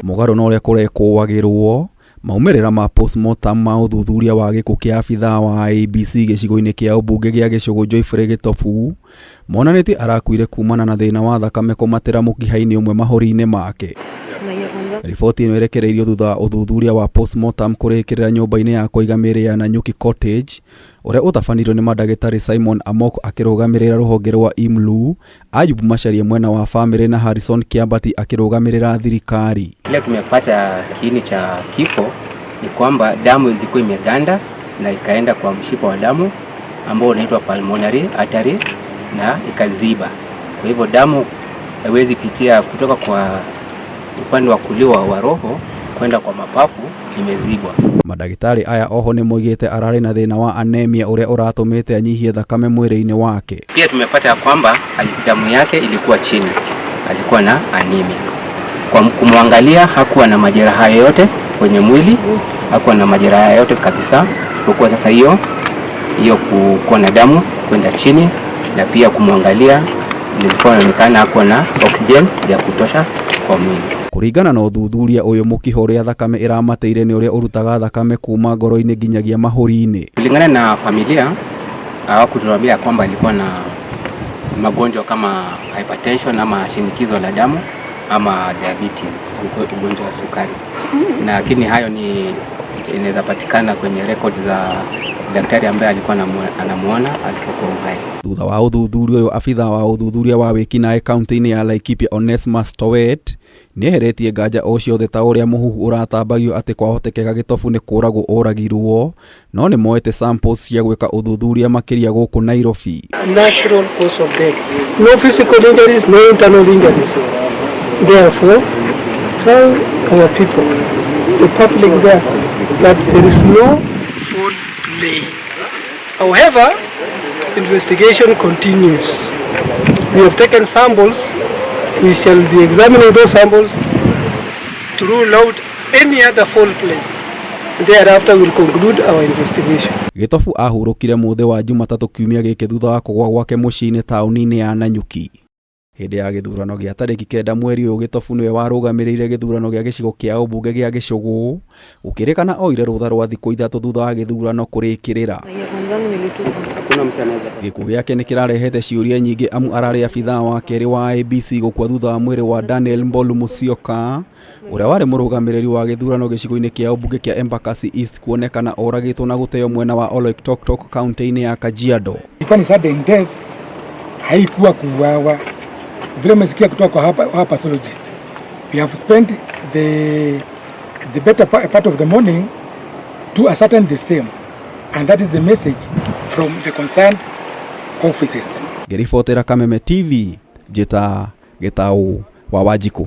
Mũgarũ na ũrĩa kũrekũagĩrwo, maumĩrĩra ma postmortem ma ũthuthuria wa gĩkuũ kĩa abithaa wa IEBC gĩcigo-inĩ kĩa ũmbunge gĩa Gĩchũgũ Geoffrey Gĩtobu monanĩtie arakuire kumana na thĩna wa thakame kũmatĩra mũkiha-inĩ ũmwe mahũri-inĩ make. Riboti ĩno ĩrekereirio thutha wa ũthuthuria wa postmortem kũrĩkĩrĩra nyũmba-inĩ ya kũiga mĩĩrĩ ya Nanyuki Cottage ũrĩa ũtabanirio nĩ mandagĩtarĩ Simon Amoko akĩrũgamĩrĩra rũhonge rwa IMLU, Ayub Macharia mwena wa famĩlĩ na Harrison Kĩambati akĩrũgamĩrĩra thirikari. Kile tumepata kiini cha kifo ni kwamba damu ilikuwa imeganda na ikaenda kwa mshipa wa damu ambao unaitwa pulmonary artery na ikaziba. Kwa hivyo damu haiwezi pitia kutoka kwa upande wa kulia wa roho kwenda kwa mapafu, imezibwa. Mandagĩtarĩ aya oho nĩmoigĩte ararĩ na thĩna wa anemia ũrĩa ũratũmĩte anyihie thakame mwĩrĩ-inĩ wake. Pia tumepata ya kwamba damu yake ilikuwa chini, alikuwa na anemia. Kwa kumwangalia hakuwa na majeraha yoyote kwenye mwili, hakuwa na majeraha yoyote kabisa, isipokuwa sasa hiyo hiyo kuwa na damu kwenda chini, na pia kumwangalia nilikuwa inaonekana hakuwa na oxygen ya kutosha kwa mwili. Kũringana na ũthuthuria ũyũ, mũkiha ũrĩa thakame ĩramatĩire nĩ ũrĩa ũrutaga thakame kuma ngoro-inĩ nginyagia mahũri-inĩ. Kulingana na familia, hawakutuambia kwamba alikuwa na magonjwa kama hypertension ama shinikizo la damu ama diabetes, ugonjwa wa sukari, lakini hayo ni inaweza patikana kwenye record za daktari ambaye alikuwa anamuona alipokuwa uhai. Thutha wa ũthuthuria ũyũ, abithaa wa ũthuthuria wa wĩkinaĩ kaunti-inĩ ya Laikipia Onesmus Towet nĩeheretie nganja o ciothe ta ũrĩa mũhuhu ũratambagio atĩ kwahotekeka Gĩtobu nĩ kũragwo oragirwo, no nĩ moete samples cia gwĩka ũthuthuria makĩria gũkũ Nairobi. Natural cause of death. No physical injuries, no internal injuries. Therefore, tell our people, the public there, that there is no foul play. However, investigation continues. We have taken samples. We shall be examining those samples to rule out any other foul play. Thereafter, we'll conclude our investigation. Gĩtobu ahurũkire mũthĩ wa Jumatatũ kiumia gĩkĩ thutha wa kũgwa gwake mũciĩ-inĩ taũni-inĩ ya Nanyuki. Hĩndĩ ya gĩthurano gĩa tarĩki 9 mweri ũyũ, Gĩtobu nĩwe warũgamĩrĩire gĩthurano gĩa gĩcigo kĩa ũmbunge gĩa Gĩchũgũ, gũkĩrĩkana oire rũtha rwa thikũ 3 thutha wa gĩthurano kũrĩkĩrĩra. Gĩkuũ gĩake nĩ kĩrarehete ciũria nyingĩ amu ararĩ abithaa wa kerĩ wa IEBC gũkua thutha wa mwĩrĩ wa Daniel Mbolu Musyoka ũrĩa warĩ mũrũgamĩrĩri wa gĩthurano gĩcigo-inĩ kĩa ũmbunge kĩa Embakasi East kuonekana oragĩtwo na gũteo mwena wa Oloitoktok kaunti-inĩ ya Kajiado. Ilikuwa ni sudden death, haikuwa kuuawa. Vile umesikia kutoka kwa hapa pathologist. We have spent the better part of the morning to ascertain the same, and that is the message from the concerned offices. Ngĩribotera Kameme TV, njĩta Gĩtaũ wa Wanjikũ.